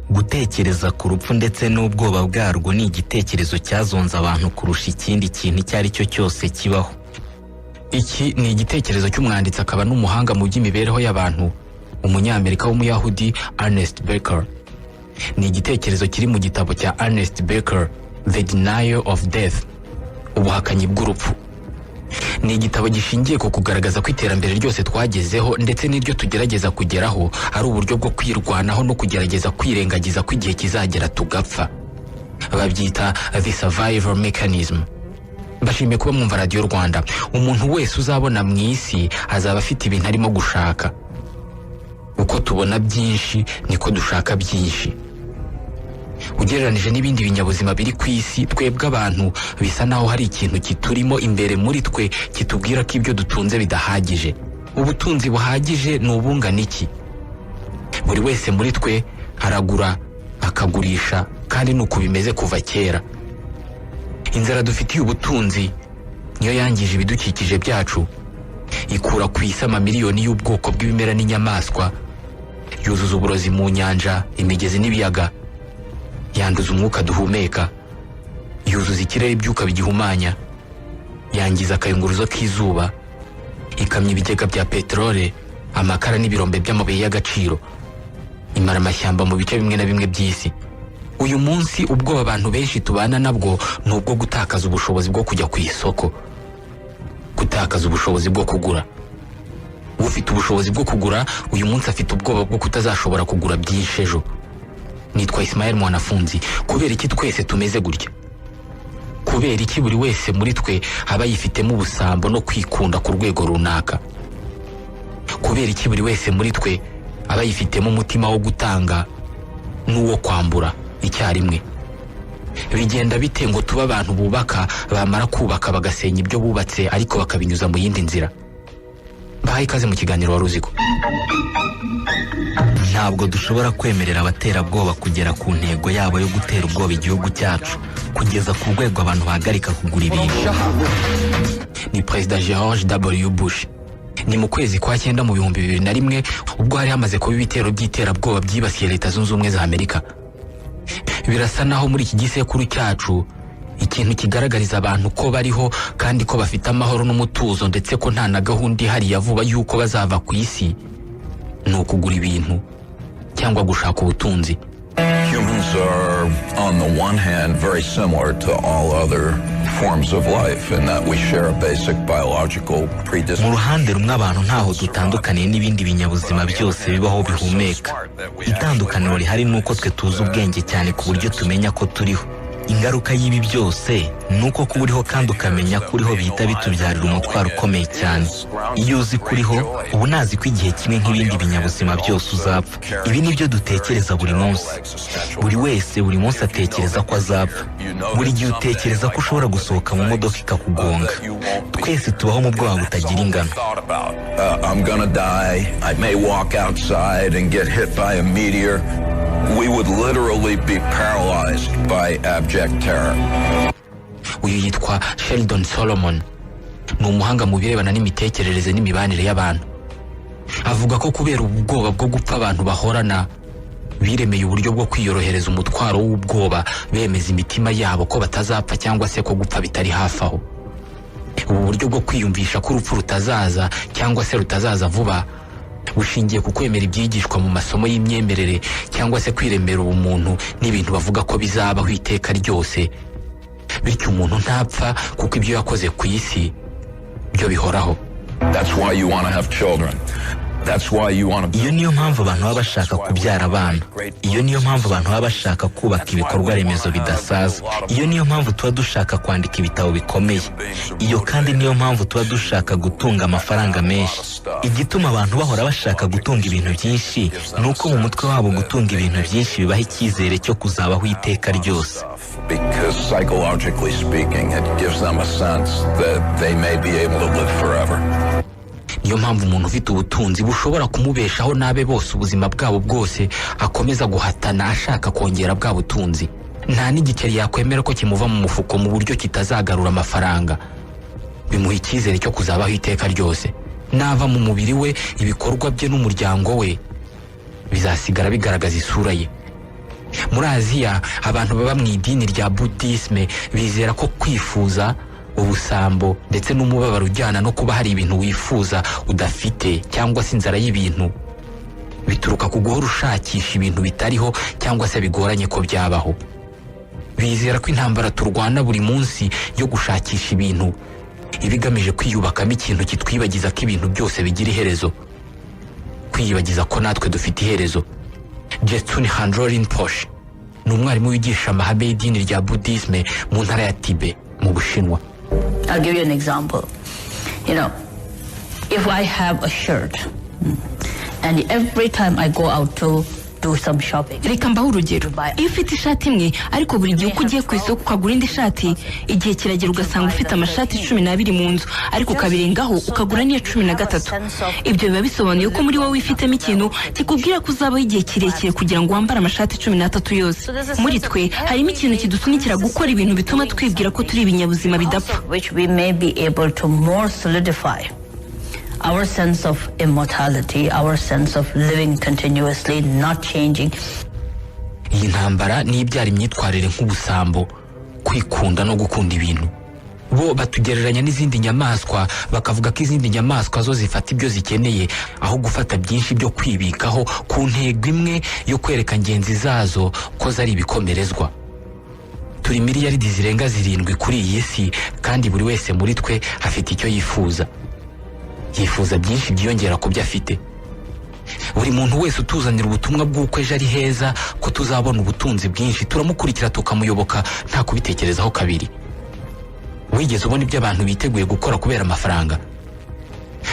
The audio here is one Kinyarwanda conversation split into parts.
Gutekereza ku rupfu ndetse n'ubwoba bwarwo ni igitekerezo cyazonze abantu kurusha ikindi kintu icyo ari cyo cyose kibaho. Iki ni igitekerezo cy'umwanditsi akaba n'umuhanga mu by'imibereho y'abantu, Umunyamerika w'Umuyahudi Ernest Becker. Ni igitekerezo kiri mu gitabo cya Ernest Becker, The Denial of Death, Ubuhakanyi bw'urupfu. Ni igitabo gishingiye ku kugaragaza ko iterambere ryose twagezeho ndetse n'iryo tugerageza kugeraho ari uburyo bwo kwirwanaho no kugerageza kwirengagiza ko igihe kizagera tugapfa. Babyita the survival mechanism. Mbashimiye kuba mwumva Radiyo Rwanda. Umuntu wese uzabona mu isi azaba afite ibintu arimo gushaka. Uko tubona byinshi niko dushaka byinshi. Ugereranije n'ibindi binyabuzima biri ku isi, twebwe abantu bisa naho hari ikintu kiturimo imbere muri twe kitubwira ko ibyo dutunze bidahagije. Ubutunzi buhagije ni ubungana iki? Buri wese muri twe aragura, akagurisha, kandi ni uko bimeze kuva kera. Inzara dufitiye ubutunzi niyo yangije ibidukikije byacu, ikura ku isi amamiliyoni y'ubwoko bw'ibimera n'inyamaswa, yuzuza uburozi mu nyanja, imigezi n'ibiyaga, yanduza umwuka duhumeka, yuzuza ikirere ibyuka bigihumanya, yangiza akayunguruzo k'izuba, ikamya ibigega bya peterole, amakara n'ibirombe by'amabuye y'agaciro, imara amashyamba mu bice bimwe na bimwe by'isi. Uyu munsi ubwoba abantu benshi tubana nabwo ni ubwo gutakaza ubushobozi bwo kujya ku isoko, gutakaza ubushobozi bwo kugura. Ufite ubushobozi bwo kugura uyu munsi afite ubwoba bwo kutazashobora kugura byinshi ejo. Nitwa Ismael Mwanafunzi. Kubera iki twese tumeze gutya? Kubera iki buri wese muri twe aba yifitemo ubusambo no kwikunda ku rwego runaka? Kubera iki buri wese muri twe aba yifitemo umutima wo gutanga n'uwo kwambura icyarimwe? Bigenda bite ngo tube abantu bubaka, bamara kubaka bagasenya ibyo bubatse, ariko bakabinyuza mu yindi nzira? Bahaye ikaze mu kiganiro Wari Uziko. Ntabwo dushobora kwemerera abaterabwoba kugera ku ntego yabo yo gutera ubwoba igihugu cyacu kugeza ku rwego abantu bahagarika kugura ibintu. Ni Perezida George W Bush. Ni mu kwezi kwa cyenda mu 2001, ubwo hari hamaze kuba ibitero by'iterabwoba byibasiye Leta Zunze Ubumwe za Amerika. Birasa naho muri iki gisekuru cyacu ikintu kigaragariza abantu ko bariho kandi ko bafite amahoro n'umutuzo, ndetse ko nta na gahunda ihari ya vuba y'uko bazava ku isi, ni ukugura ibintu cyangwa gushaka ubutunzi. Humans are, on the one hand, very similar to all other forms of life in that we share a basic biological Mu predisposition. ruhande rumwe, abantu ntaho dutandukaniye n'ibindi binyabuzima byose bibaho bihumeka. Itandukaniro rihari ni uko twe tuzi ubwenge cyane ku buryo tumenya ko turiho. Ingaruka y'ibi byose ni uko kuba uriho kandi ukamenya ko uriho bihita bitubyarira umutwaro ukomeye cyane. Iyo uzi ko uriho, uba unazi ko igihe kimwe nk'ibindi binyabuzima byose uzapfa. Ibi ni byo dutekereza buri munsi. Buri wese buri munsi atekereza ko azapfa. Buri gihe utekereza ko ushobora gusohoka mu modoka ikakugonga. Twese tubaho mu bwoba butagira ingano. Thought about, I'm gonna die. I may walk outside and get hit by a meteor. We would literally be paralyzed by abject terror. Uyu yitwa Sheldon Solomon, ni umuhanga mu birebana n'imitekerereze n'imibanire y'abantu. Avuga ko kubera ubwoba bwo gupfa abantu bahorana, biremeye uburyo bwo kwiyorohereza umutwaro w'ubwoba, bemeza imitima yabo ko batazapfa cyangwa se ko gupfa bitari hafi aho. Ubu buryo bwo kwiyumvisha ko urupfu rutazaza cyangwa se rutazaza vuba bushingiye ku kwemera ibyigishwa mu masomo y'imyemerere cyangwa se kwiremera ubumuntu n'ibintu bavuga ko bizabaho iteka ryose, bityo umuntu ntapfa kuko ibyo yakoze ku isi byo bihoraho. That's why you want to have children. That's why you want to Iyo niyo mpamvu abantu baba bashaka kubyara abana. Iyo niyo mpamvu abantu baba bashaka kubaka ibikorwa remezo bidasaza. Iyo niyo mpamvu tuba dushaka kwandika ibitabo bikomeye. Iyo kandi niyo mpamvu tuba dushaka gutunga amafaranga menshi. Igituma abantu bahora bashaka gutunga ibintu byinshi ni uko mu mutwe wabo gutunga ibintu byinshi bibaha icyizere cyo kuzabaho iteka ryose. Because psychologically speaking, it gives them a sense that they may be able to live forever. Niyo mpamvu umuntu ufite ubutunzi bushobora kumubeshaho n'abe bose ubuzima bwabo bwose akomeza guhatana ashaka kongera bwa butunzi. Nta n'igiceri yakwemera ko kimuva mu mufuko mu buryo kitazagarura amafaranga. Bimuha icyizere cyo kuzabaho iteka ryose. Nava mu mubiri we, ibikorwa bye n'umuryango we bizasigara bigaragaza isura ye. Muri Aziya, abantu baba mu idini rya Budisme bizera ko kwifuza, ubusambo ndetse n'umubabaro ujyana no kuba hari ibintu wifuza udafite, cyangwa se inzara y'ibintu, bituruka ku guhora ushakisha ibintu bitariho cyangwa se bigoranye ko byabaho. Bizera ko intambara turwana buri munsi yo gushakisha ibintu iba igamije kwiyubakamo ikintu kitwibagiza ko ibintu byose bigira iherezo, kwiyibagiza ko natwe dufite iherezo. Jetsun Handro Rinpoche ni umwarimu wigisha amahame y'idini rya Budisme mu ntara ya Tibe mu Bushinwa. I'll give you an example. If I have a shirt, and every time I go out to do some shopping, Reka mbahe urugero. Iyo ufite ishati imwe, ariko buri gihe uko ugiye ku isoko ukagura indi shati, igihe kiragera ugasanga ufite amashati 12 mu nzu, ariko ukabirengaho ukagura n'iya 13. Ibyo biba bisobanuye ko muri wowe wifitemo ikintu kikubwira ko uzabaho igihe kirekire kugira ngo wambare amashati 13 yose. Muri twe harimo ikintu kidusunikira gukora ibintu bituma twibwira ko turi ibinyabuzima bidapfa. which we may be able to more solidify our sense of immortality, our sense of living continuously, not changing. Iyi ntambara ni ibyara imyitwarire nk'ubusambo, kwikunda no gukunda ibintu. Bo batugereranya n'izindi nyamaswa, bakavuga ko izindi nyamaswa zo zifata ibyo zikeneye aho gufata byinshi byo kwibikaho, ku ntego imwe yo kwereka ngenzi zazo ko zari ibikomerezwa. Turi miliyaridi zirenga 7 kuri iyi si, kandi buri wese muri twe afite icyo yifuza. Yifuza byinshi byiyongera ku byo afite. Buri muntu wese utuzanira ubutumwa bw'uko ejo ari heza, ko tuzabona ubutunzi bwinshi, turamukurikira, tukamuyoboka nta kubitekerezaho kabiri. Wigeze ubona ibyo abantu biteguye gukora kubera amafaranga?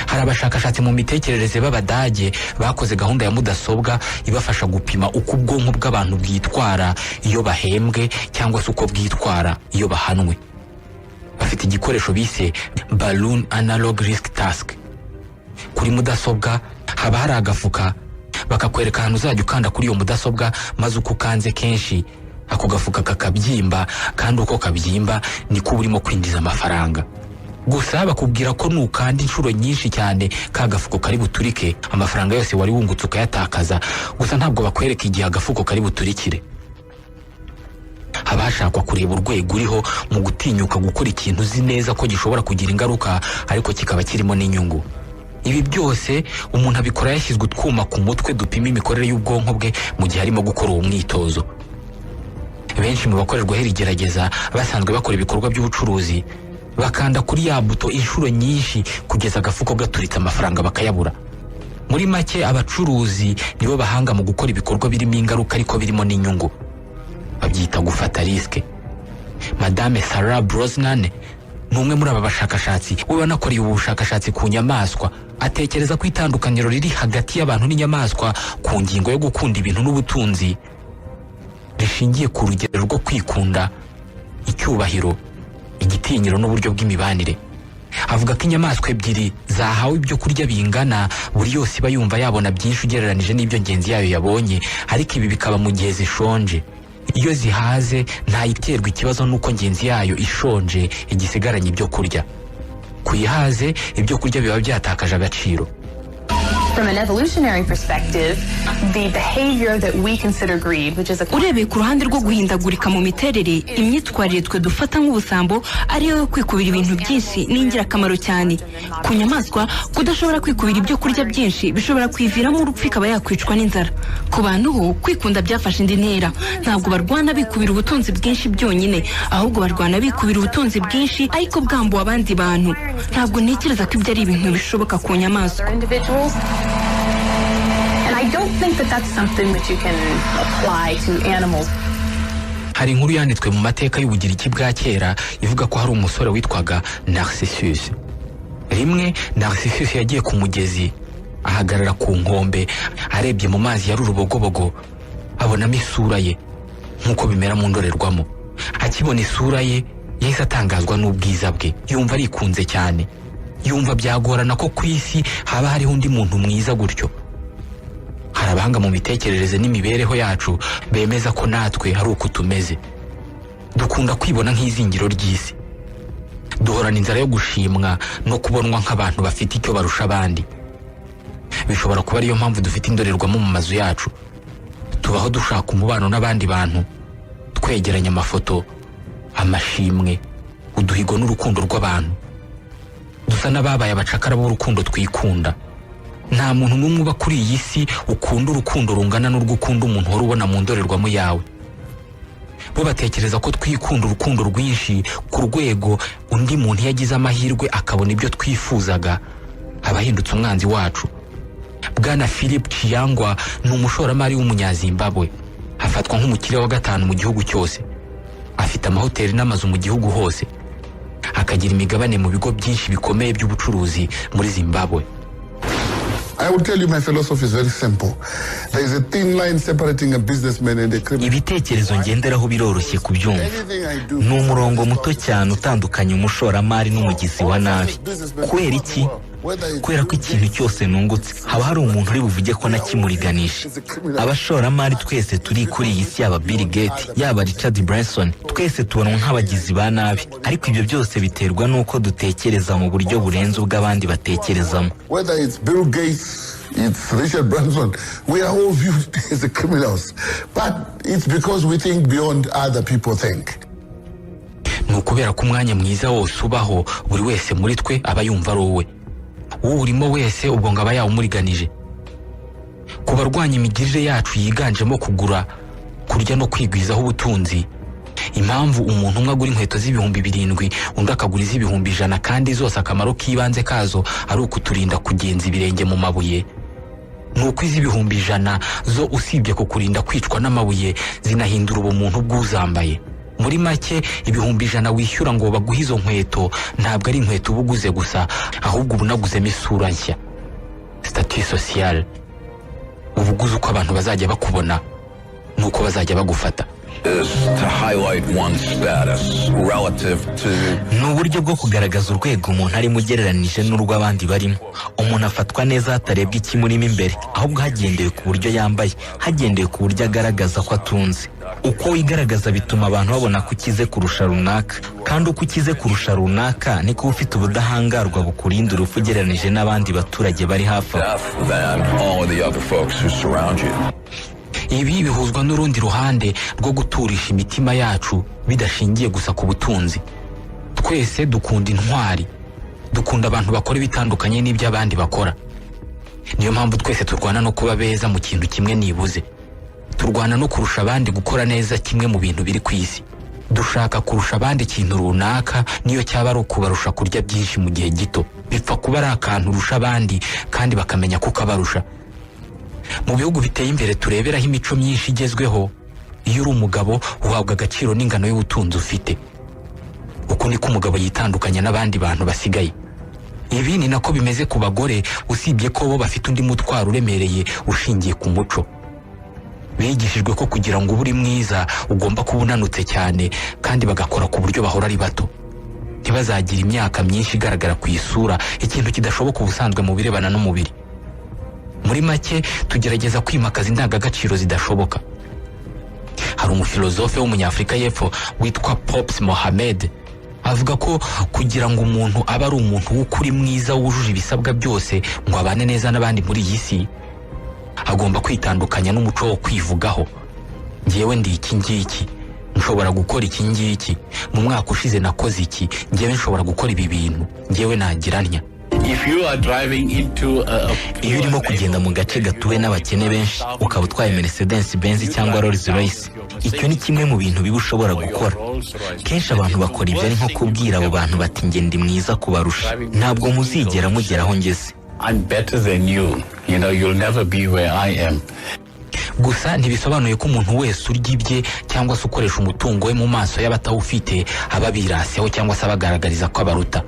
Hari abashakashatsi mu mitekerereze b'Abadage bakoze gahunda ya mudasobwa ibafasha gupima uko ubwonko bw'abantu bwitwara iyo bahembwe cyangwa se uko bwitwara iyo bahanwe. Bafite igikoresho bise Balloon Analog Risk Task. Kuri mudasobwa haba hari agafuka, bakakwereka ahantu uzajya ukanda kuri iyo mudasobwa, maze uko ukanze kenshi ako gafuka kakabyimba, kandi uko kabyimba niko uba urimo kwinjiza amafaranga. Gusa bakubwira ko nukanda inshuro nyinshi cyane, ka gafuko kari buturike, amafaranga yose wari wungutse ukayatakaza. Gusa ntabwo bakwereka igihe agafuko kari buturikire. Haba hashakwa kureba urwego uriho mu gutinyuka gukora ikintu uzi neza ko gishobora kugira ingaruka, ariko kikaba kirimo n'inyungu. Ibi byose umuntu abikora yashyizwe utwuma ku mutwe dupima imikorere y'ubwonko bwe mu gihe arimo gukora uwo mwitozo. Benshi mu bakorerwaho iri gerageza basanzwe bakora ibikorwa by'ubucuruzi, bakanda kuri ya buto inshuro nyinshi kugeza agafuko gaturitse, amafaranga bakayabura. Muri make, abacuruzi nibo bahanga mu gukora ibikorwa birimo ingaruka ariko birimo n'inyungu. Babyita gufata risque. Madame Sarah Brosnan ni umwe muri aba bashakashatsi. We wanakoreye ubu bushakashatsi ku nyamaswa. Atekereza ko itandukaniro riri hagati y'abantu n'inyamaswa ku ngingo yo gukunda ibintu n'ubutunzi rishingiye ku rugero rwo kwikunda, icyubahiro, igitinyiro n'uburyo bw'imibanire. Avuga ko inyamaswa ebyiri zahawe ibyo kurya bingana, buri yose iba yumva yabona byinshi ugereranije n'ibyo ngenzi yayo yabonye, ariko ibi bikaba mu gihe zishonje. Iyo zihaze, ntayiterwa ikibazo n'uko ngenzi yayo ishonje igisigaranye ibyo kurya. Ku ihaze, ibyo kurya biba byatakaje agaciro. From an evolutionary perspective, the behavior that we consider greed, which is a Urebeye ku ruhande rwo guhindagurika mu miterere, imyitwarire twe dufata nk'ubusambo, ariyo yo kwikubira ibintu byinshi, ni ingirakamaro cyane. Ku nyamaswa, kudashobora kwikubira ibyo kurya byinshi bishobora kuyiviramo urupfu, ikaba yakwicwa n'inzara. Ku bantu ho, kwikunda byafashe indi ntera. Ntabwo barwana bikubira ubutunzi bwinshi byonyine, ahubwo barwana bikubira ubutunzi bwinshi ariko bwambuwe abandi bantu. Ntabwo ntekereza ko ibyo ari ibintu bishoboka ku nyamaswa. other individuals. And I don't think that that's something that you can apply to animals. Hari inkuru yanditswe mu mateka y'Ubugiriki bwa kera ivuga ko hari umusore witwaga Narcissus. Rimwe Narcissus yagiye ku mugezi, ahagarara ku nkombe. Arebye mu mazi yari urubogobogo, abonamo isura ye nk'uko bimera mu ndorerwamo. Akibona isura ye, yahise atangazwa n'ubwiza bwe, yumva arikunze cyane. Yumva byagorana ko ku isi haba hariho undi muntu mwiza gutyo. Hari abahanga mu mitekerereze n'imibereho yacu bemeza ko natwe ari uko tumeze. Dukunda kwibona nk'izingiro ry'isi, duhorana inzara yo gushimwa no kubonwa nk'abantu bafite icyo barusha abandi. Bishobora kuba ariyo mpamvu dufite indorerwamo mu mazu yacu. Tubaho dushaka umubano n'abandi bantu, twegeranya amafoto, amashimwe, uduhigo n'urukundo rw'abantu. Dusa n'ababaye abacakara b'urukundo twikunda. Nta muntu n'umwe uba kuri iyi si ukunda urukundo rungana n'urwo ukunda umuntu uhora ubona mu ndorerwamo yawe. Bo batekereza ko twikunda urukundo rwinshi ku rwego undi muntu iyo agize amahirwe akabona ibyo twifuzaga, aba ahindutse umwanzi wacu. Bwana Philip Chiyangwa ni umushoramari w'Umunyazimbabwe, afatwa nk'umukire wa gatanu mu gihugu cyose. Afite amahoteli n'amazu mu gihugu hose, akagira imigabane mu bigo byinshi bikomeye by'ubucuruzi muri Zimbabwe. I will tell you, my philosophy is very simple. There is a thin line separating a businessman and a criminal. Ibitekerezo ngenderaho biroroshye kubyumva. Ni umurongo muto cyane utandukanya umushoramari n'umugizi wa nabi. Kubera iki? Kubera ko ikintu cyose nungutse, haba hari umuntu uri buvuge ko nakimuriganisha. Abashoramari twese turi kuri iyi si, yaba Bill Gates, yaba Richard Branson, twese tubonwa nk'abagizi ba nabi. Ariko ibyo byose biterwa n'uko dutekereza mu buryo burenze ubw'abandi batekerezamo. Whether it's Bill Gates, it's Richard Branson, we are all viewed as the criminals. But it's because we think beyond other people think. Ni ukubera ko umwanya mwiza wose ubaho, buri wese muri twe aba yumva ari uwe. Uwurimo wese ubwo ngo aba yawumuriganije. Ku barwanya imigirire yacu yiganjemo kugura, kurya no kwigwizaho ubutunzi, impamvu umuntu umwe agura inkweto z'ibihumbi 7, undi akagura iz'ibihumbi 100, kandi zose akamaro k'ibanze kazo ari ukuturinda kugenza ibirenge mu mabuye, ni uko iz'ibihumbi 100 zo, usibye kukurinda kwicwa n'amabuye, zinahindura ubumuntu bw'uzambaye. Muri make, 100,000 wishyura ngo baguhe izo nkweto ntabwo ari inkweto uba uguze gusa, ahubwo uba unaguzemo isura nshya, statut social. Uba uguze uko abantu bazajya bakubona n'uko bazajya bagufata. Is to highlight one's status relative to Ni uburyo bwo kugaragaza urwego umuntu arimo ugereranije n'urw'abandi barimo. Umuntu afatwa neza hatarebwa ikimurimo imbere, ahubwo hagendewe ku buryo yambaye, hagendewe ku buryo agaragaza ko atunze. Uko wigaragaza bituma abantu babona ko ukize kurusha runaka, kandi uko ukize kurusha runaka niko uba ufite ubudahangarwa bukurinda urupfu ugereranije n'abandi baturage bari hafi aho. death than all of the other folks who surround you. Ibi bihuzwa n'urundi ruhande rwo guturisha imitima yacu bidashingiye gusa ku butunzi. Twese dukunda intwari, dukunda abantu bakora ibitandukanye n'ibyo abandi bakora. Niyo mpamvu twese turwana no kuba beza mu kintu kimwe nibuze. Turwana no kurusha abandi gukora neza kimwe mu bintu biri ku isi. Dushaka kurusha abandi ikintu runaka, niyo cyaba ari ukubarusha kurya byinshi mu gihe gito. Bipfa kuba ari akantu urusha abandi kandi bakamenya ko ukabarusha. Mu bihugu biteye imbere tureberaho imico myinshi igezweho, iyo uri umugabo uhabwa agaciro n'ingano y'ubutunzi ufite. Uku niko umugabo yitandukanya n'abandi bantu basigaye. Ibi ni nako bimeze ku bagore, usibye ko bo bafite undi mutwaro uremereye ushingiye ku muco. Bigishijwe ko kugira ngo ube uri mwiza ugomba kuba unanutse cyane, kandi bagakora ku buryo bahora ari bato, ntibazagire imyaka myinshi igaragara ku isura, ikintu kidashoboka ubusanzwe mu birebana n'umubiri. Muri make, tugerageza kwimakaza indangagaciro zidashoboka. Hari umufilozofe w'Umunyafurika y'Epfo witwa Pops Mohamed, avuga ko kugira ngo umuntu abe ari umuntu w'ukuri, mwiza, wujuje ibisabwa byose ngo abane neza n'abandi muri iyi si, agomba kwitandukanya n'umuco wo kwivugaho: "Ngewe ndi iki ngiki, nshobora gukora iki ngiki, mu mwaka ushize nakoze iki, ngewe nshobora gukora ibi bintu, ngewe nagira ntya." If you are driving into a Iyo urimo kugenda mu gace gatuwe n'abakene benshi, ukaba utwaye Mercedes Benz cyangwa Rolls Royce, icyo ni kimwe mu bintu bibi ushobora gukora. Kenshi abantu bakora ibyo ari nko kubwira abo bantu bati: "Njye ndi mwiza kubarusha, ntabwo muzigera mugera aho ngeze." I'm better than you. You'll never be where I am. Gusa ntibisobanuye ko umuntu wese urya ibye cyangwa se ukoresha umutungo we mu maso y'abatawufite aba abiraseho cyangwa se abagaragariza ko abaruta.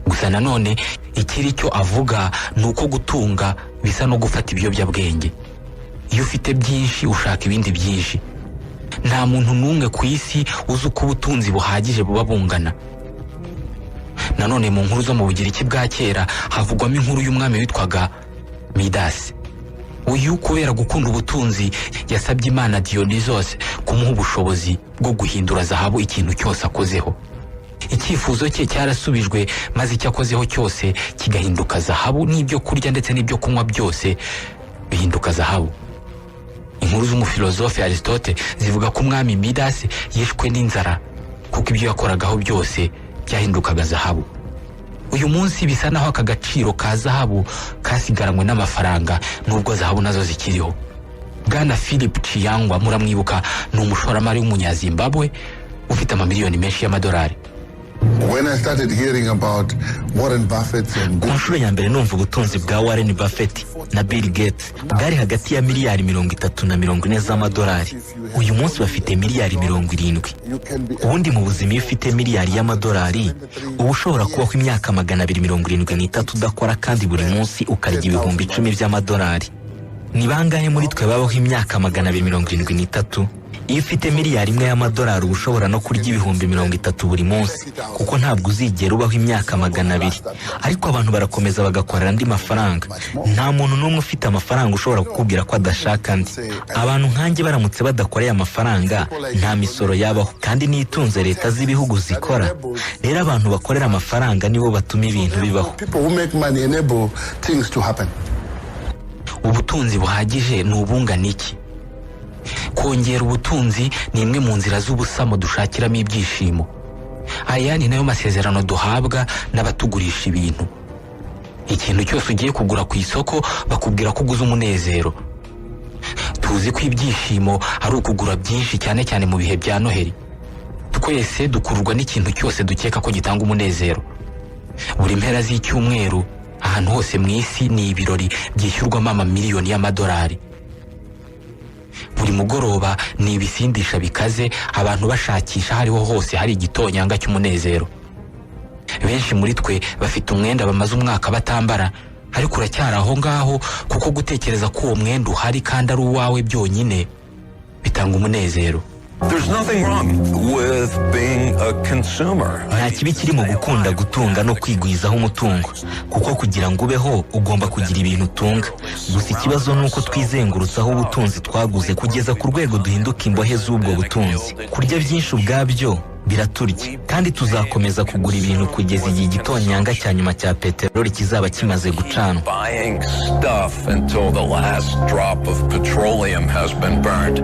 Gusa nanone ikiri cyo avuga ni uko gutunga bisa no gufata ibiyobyabwenge. Iyo ufite byinshi ushaka ibindi byinshi. Nta muntu n'umwe ku isi uzi uko ubutunzi buhagije buba bungana. Nanone mu nkuru zo mu Bugiriki bwa kera havugwamo inkuru y'umwami witwaga Midasi. Uyu, kubera gukunda ubutunzi, yasabye imana Dionysos kumuha ubushobozi bwo guhindura zahabu ikintu cyose akozeho. Icyifuzo cye cyarasubijwe, maze icyo akozeho cyose kigahinduka zahabu, n'ibyo kurya ndetse n'ibyo kunywa byose bihinduka zahabu. Inkuru z'umufilozofe Aristote zivuga ko umwami Midasi yishwe n'inzara kuko ibyo yakoragaho byose byahindukaga zahabu. Uyu munsi bisa naho aka gaciro ka zahabu kasigaranywe n'amafaranga, nubwo zahabu nazo zikiriho. Bwana Philip Chiyangwa muramwibuka, ni umushoramari w'Umunyazimbabwe ufite amamiliyoni menshi y'amadolari. When I started hearing about Warren Buffett and Ku nshuro ya mbere numva ubutunzi bwa Warren Buffett na Bill Gates, bwari hagati ya miliyari 30 na 40 z'amadolari. Uyu munsi bafite miliyari 70. Ubundi mu buzima, iyo ufite miliyari y'amadolari, uba ushobora kubaho imyaka 273 udakora, kandi buri munsi ukarya 10,000 by'amadolari. Ni bangahe muri twe babaho imyaka 273? Iyo ufite miliyari 1 y'amadolari, uba ushobora no kurya 30,000 buri munsi, kuko ntabwo uzigera ubaho imyaka 200. Ariko abantu barakomeza bagakorera andi mafaranga. Nta muntu n'umwe ufite amafaranga ushobora kukubwira ko adashaka andi. Abantu nkanjye baramutse badakoreye amafaranga, nta misoro yabaho, kandi n'itunze leta z'ibihugu zikora. Rero abantu bakorera amafaranga nibo batuma ibintu bibaho. People who make money enable things to happen. Ubutunzi buhagije ni ubungana iki? Kongera ubutunzi ni imwe mu nzira z'ubusamo dushakiramo ibyishimo. Aya ni nayo masezerano duhabwa n'abatugurisha ibintu. Ikintu cyose ugiye kugura ku isoko, bakubwira ko uguze umunezero. Tuzi ko ibyishimo ari ukugura byinshi, cyane cyane mu bihe bya Noheli. Twese dukururwa n'ikintu cyose dukeka ko gitanga umunezero. Buri mpera z'icyumweru, ahantu hose mu isi ni ibirori byishyurwamo amamiliyoni y'amadolari. Buri mugoroba ni ibisindisha bikaze, abantu bashakisha aho ariho hose hari igitonyanga cy'umunezero. Benshi muri twe bafite umwenda bamaze umwaka batambara, ariko uracyari aho ngaho, kuko gutekereza ko uwo mwenda uhari kandi ari uwawe byonyine bitanga umunezero. There's nothing wrong with being a consumer. Nta kibi kiri mu gukunda gutunga no kwigwizaho umutungo, kuko kugira ngo ubeho ugomba kugira ibintu utunga. Gusa ikibazo ni uko twizengurutsaho ubutunzi twaguze kugeza ku rwego duhinduka imbohe z'ubwo butunzi. Kurya byinshi ubwabyo biraturya, kandi tuzakomeza kugura ibintu kugeza igihe igitonyanga cya nyuma cya peteroli kizaba kimaze gucanwa. Buying stuff until the last drop of petroleum has been burned.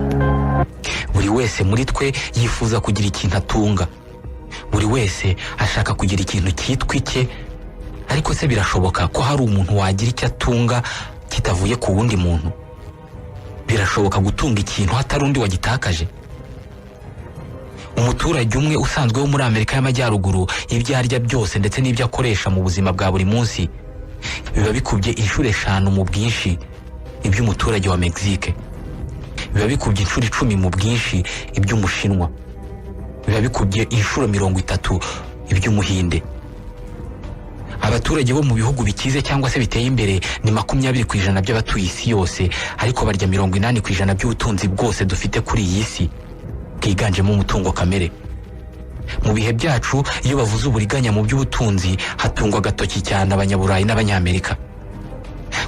Buri wese muri twe yifuza kugira ikintu atunga. Buri wese ashaka kugira ikintu cyitwa icye. Ariko se birashoboka ko hari umuntu wagira icyo atunga kitavuye ku wundi muntu? Birashoboka gutunga ikintu hatari undi wagitakaje? Umuturage umwe usanzwe wo muri Amerika y'Amajyaruguru, ibyo arya byose ndetse n'ibyo akoresha mu buzima bwa buri munsi biba bikubye inshuro 5 mu bwinshi iby'umuturage wa Mexique, biba bikubye inshuro 10 mu bwinshi iby'Umushinwa, biba bikubye inshuro 30 iby'Umuhinde. Abaturage bo mu bihugu bikize cyangwa se biteye imbere ni 20% by'abatuye isi yose, ariko barya 80% by'ubutunzi bwose dufite kuri iyi si, bwiganjemo umutungo kamere. Mu bihe byacu, iyo bavuze uburiganya mu by'ubutunzi, hatungwa agatoki cyane Abanyaburayi n'Abanyamerika.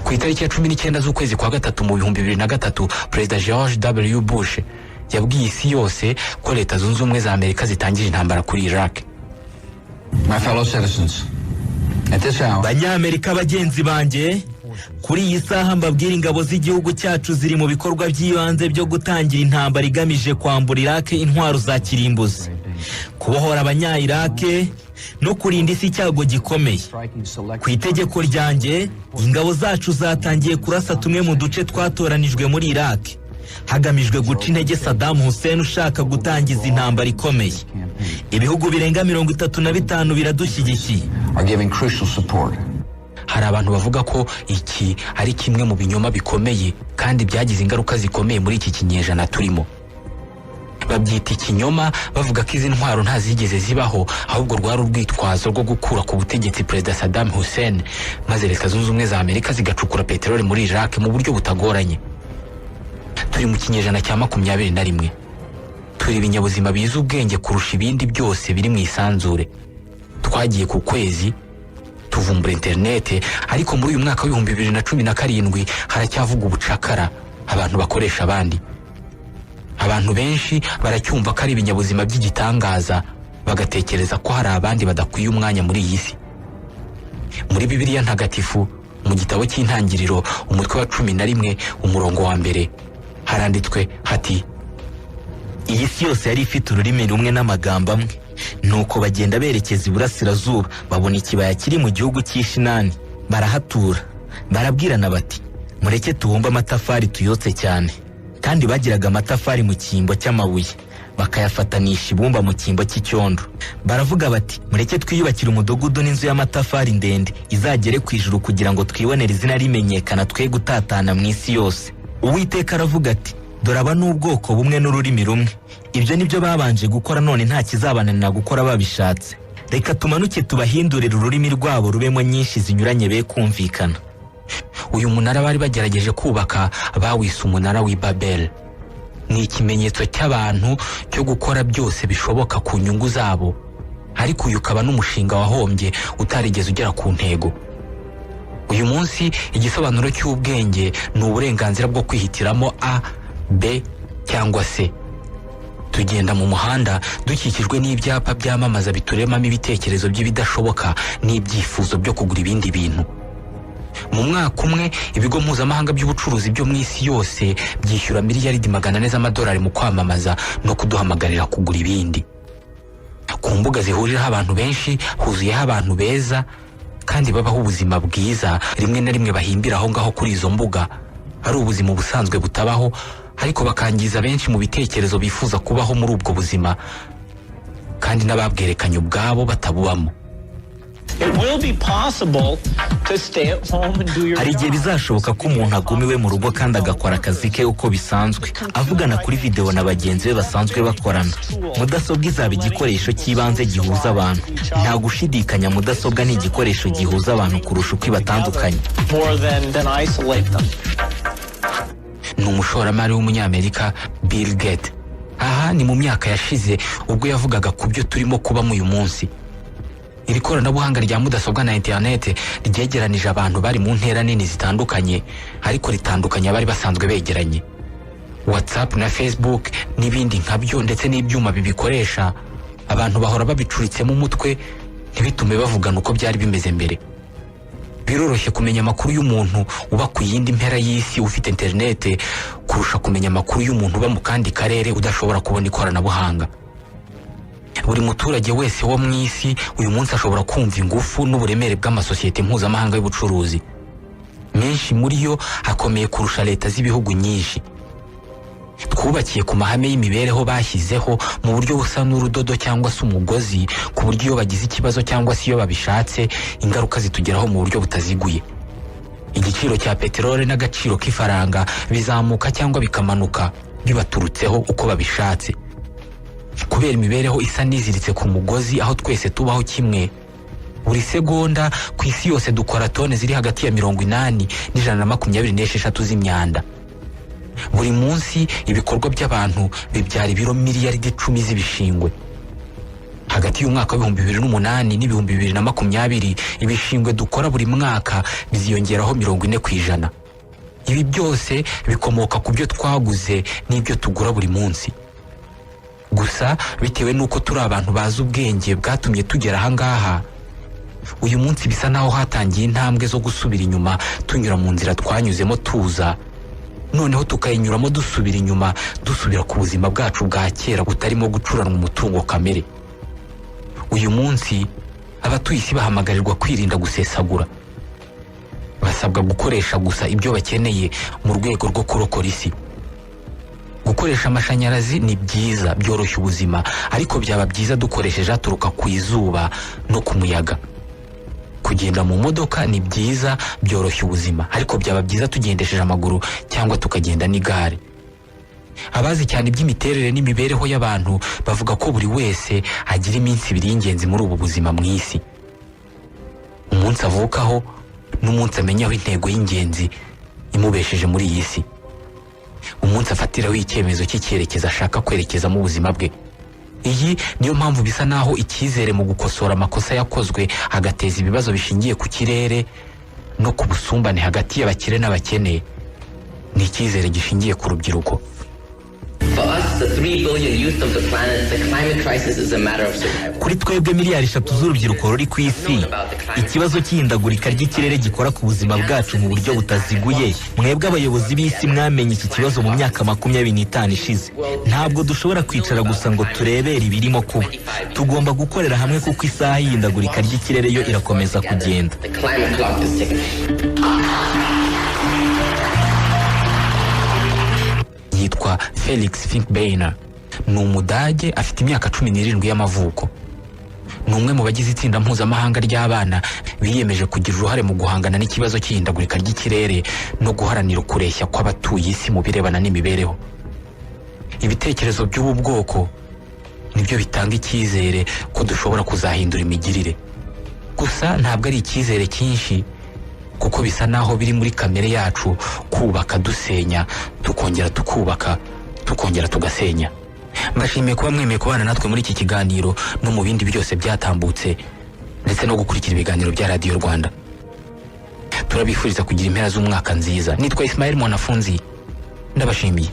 Ku itariki ya 19 z'ukwezi kwa gatatu mu 2003, Perezida George W Bush yabwiye isi yose ko Leta Zunze Ubumwe za Amerika zitangije intambara kuri Iraq. My fellow citizens, at this hour, Banyamerika bagenzi banjye, kuri iyi saha mbabwira, ingabo z'igihugu cyacu ziri mu bikorwa by'ibanze byo gutangira intambara igamije kwambura Irake intwaro za kirimbuzi, kubohora Abanya-Irake no kurinda isi icyago gikomeye. Ku itegeko ryanjye, ingabo zacu zatangiye kurasa tumwe mu duce twatoranijwe muri Irake, hagamijwe guca intege Saddam Hussein ushaka gutangiza intambara ikomeye. Ibihugu birenga 35 biradushyigikiye. are giving crucial support. Hari abantu bavuga ko iki ari kimwe mu binyoma bikomeye kandi byagize ingaruka zikomeye muri iki kinyejana turimo. Babyita ikinyoma, bavuga ko izi ntwaro nta zigeze zibaho, ahubwo rwari urwitwazo rwo gukura ku butegetsi Perezida Saddam Hussein, maze Leta Zunze Ubumwe za Amerika zigacukura peteroli muri Iraq mu buryo butagoranye. Turi mu kinyejana cya 21. Turi ibinyabuzima bizi ubwenge kurusha ibindi byose biri mu isanzure. Twagiye ku kwezi, tuvumbura interinete, ariko muri uyu mwaka w'2017 haracyavuga ubucakara, abantu bakoresha abandi. Abantu benshi baracyumva ko ari ibinyabuzima by'igitangaza, bagatekereza ko hari abandi badakwiye umwanya muri iyi si. Muri Bibiliya Ntagatifu, mu gitabo cy'Intangiriro, umutwe wa 11, umurongo wa 1, haranditswe hati: Iyi si yose yari ifite ururimi rumwe n'amagambo amwe. Nuko bagenda berekeza iburasirazuba, babona ikibaya kiri mu gihugu cy'Ishinani, barahatura. Barabwirana bati: "Mureke tubumbe amatafari tuyotse cyane." Kandi bagiraga amatafari mu cyimbo cy'amabuye, bakayafatanisha ibumba mu cyimbo cy'icyondo. Baravuga bati: "Mureke twiyubakire umudugudu n'inzu y'amatafari ndende izagere ku ijuru, kugira ngo twibonere izina rimenyekana, twe gutatana mu isi yose." Uwiteka aravuga ati: "Dore aba ni ubwoko bumwe n'ururimi rumwe. Ibyo ni byo babanje gukora, none nta kizabananira gukora babishatse. Reka tumanuke tubahindurire ururimi rwabo, rubemo nyinshi zinyuranye, be kumvikana." Uyu munara bari bagerageje kubaka bawise umunara w'i Babel. Ni ikimenyetso cy'abantu cyo gukora byose bishoboka ku nyungu zabo, ariko uyu ukaba n'umushinga wahombye, utarigeze ugera ku ntego. Uyu munsi igisobanuro cy'ubwenge ni uburenganzira bwo kwihitiramo A, B cyangwa C. Tugenda mu muhanda dukikijwe n'ibyapa byamamaza bituremamo ibitekerezo by'ibidashoboka n'ibyifuzo byo kugura ibindi bintu. Mu mwaka umwe, ibigo mpuzamahanga by'ubucuruzi byo mu isi yose byishyura miliyaridi 400 z'amadolari mu kwamamaza no kuduhamagarira kugura ibindi. Ku mbuga zihuriraho abantu benshi huzuyeho abantu beza kandi babaho ubuzima bwiza, rimwe na rimwe bahimbira aho ngaho kuri izo mbuga, ari ubuzima busanzwe butabaho, ariko bakangiza benshi mu bitekerezo bifuza kubaho muri ubwo buzima, kandi n'ababwerekanye ubwabo batabubamo. It will be possible to stay at home and do your Hari igihe job. bizashoboka ko umuntu aguma iwe mu rugo kandi agakora akazi ke uko bisanzwe, avugana kuri videwo na bagenzi be basanzwe bakorana. Mudasobwa izaba igikoresho cy'ibanze gihuza abantu. Nta gushidikanya, mudasobwa ni igikoresho gihuza abantu kurusha uko ibatandukanye. More than isolate them. Ni umushoramari w'Umunyamerika Bill Gates. Aha ni mu myaka yashize, ubwo yavugaga ku byo turimo kubamo uyu munsi. Iri koranabuhanga rya mudasobwa na interinete ryegeranije abantu bari mu ntera nini zitandukanye, ariko ritandukanye abari basanzwe begeranye. WhatsApp na Facebook n'ibindi nkabyo, ndetse n'ibyuma bibikoresha, abantu bahora babicuritsemo umutwe, ntibitume bavugana uko byari bimeze mbere. Biroroshye kumenya amakuru y'umuntu uba ku yindi mpera y'isi ufite interinete, kurusha kumenya amakuru y'umuntu uba mu kandi karere udashobora kubona ikoranabuhanga. Buri muturage wese wo mu isi uyu munsi ashobora kumva ingufu n'uburemere bw'amasosiyete mpuzamahanga y'ubucuruzi. Menshi muri yo akomeye kurusha leta z'ibihugu nyinshi. Twubakiye ku mahame y'imibereho bashyizeho mu buryo busa n'urudodo cyangwa se umugozi, ku buryo iyo bagize ikibazo cyangwa se iyo babishatse, ingaruka zitugeraho mu buryo butaziguye. Igiciro cya peteroli n'agaciro k'ifaranga bizamuka cyangwa bikamanuka bibaturutseho uko babishatse. Kubera imibereho isa n'iziritse ku mugozi, aho twese tubaho kimwe, buri segonda ku isi yose dukora tone ziri hagati ya 80 n'126 z'imyanda. Buri munsi ibikorwa by'abantu bibyara ibiro miliyaridi 10 z'ibishingwe. Hagati y'umwaka w'2008 n'2020, ibishingwe dukora buri mwaka biziyongeraho 40%. Ibi byose bikomoka ku byo twaguze n'ibyo tugura buri munsi. Gusa bitewe n'uko turi abantu bazi ubwenge bwatumye tugera ahangaha uyu munsi, bisa naho hatangiye intambwe zo gusubira inyuma, tunyura mu nzira twanyuzemo tuza, noneho tukayinyuramo dusubira inyuma, dusubira ku buzima bwacu bwa kera butarimo gucuranwa umutungo kamere. Uyu munsi abatuye isi bahamagarirwa kwirinda gusesagura. Basabwa gukoresha gusa ibyo bakeneye mu rwego rwo kurokora isi. Gukoresha amashanyarazi ni byiza, byoroshya ubuzima, ariko byaba byiza dukoresheje aturuka ku izuba no ku muyaga. Kugenda mu modoka ni byiza, byoroshya ubuzima, ariko byaba byiza tugendesheje amaguru cyangwa tukagenda n'igare. Abazi cyane iby'imiterere n'imibereho y'abantu bavuga ko buri wese agira iminsi ibiri y'ingenzi muri ubu buzima mu isi: umunsi avukaho n'umunsi amenyaho intego y'ingenzi imubesheje muri iyi si, umunsi afatiraho icyemezo cy'icyerekezo ashaka kwerekezamo ubuzima bwe. Iyi niyo mpamvu bisa naho icyizere mu gukosora amakosa yakozwe agateza ibibazo bishingiye ku kirere no ku busumbane hagati y'abakire n'abakene ni icyizere gishingiye ku rubyiruko. For us, the 3 billion youth of the planet, the climate crisis is a matter of survival. Kuri twebwe miliyari 3 z'urubyiruko ruri ku isi, ikibazo cy'ihindagurika ry'ikirere gikora ku buzima bwacu mu buryo butaziguye. Mwebwe abayobozi b'isi mwamenye iki kibazo mu myaka 25 ishize. Ntabwo dushobora kwicara gusa ngo turebere ibirimo kuba. Tugomba gukorera hamwe kuko isaha y'ihindagurika ry'ikirere yo irakomeza kugenda. The climate clock is ticking. Yitwa Felix Finkbeiner, ni Umudage, afite imyaka 17 y'amavuko. Ni umwe mu bagize itsinda mpuzamahanga ry'abana biyemeje kugira uruhare mu guhangana n'ikibazo cy'ihindagurika ry'ikirere no guharanira ukureshya kw'abatuye isi mu birebana n'imibereho. Ibitekerezo by'ubu bwoko nibyo bitanga icyizere ko dushobora kuzahindura imigirire. Gusa ntabwo ari icyizere cyinshi, kuko bisa naho biri muri kamere yacu kubaka dusenya, tukongera tukubaka, tukongera tugasenya. Mbashimiye kuba mwemeye kubana natwe muri iki kiganiro no mu bindi byose byatambutse, ndetse no gukurikira ibiganiro bya Radiyo Rwanda. Turabifuriza kugira impera z'umwaka nziza. Nitwa Ismael Mwanafunzi, ndabashimiye.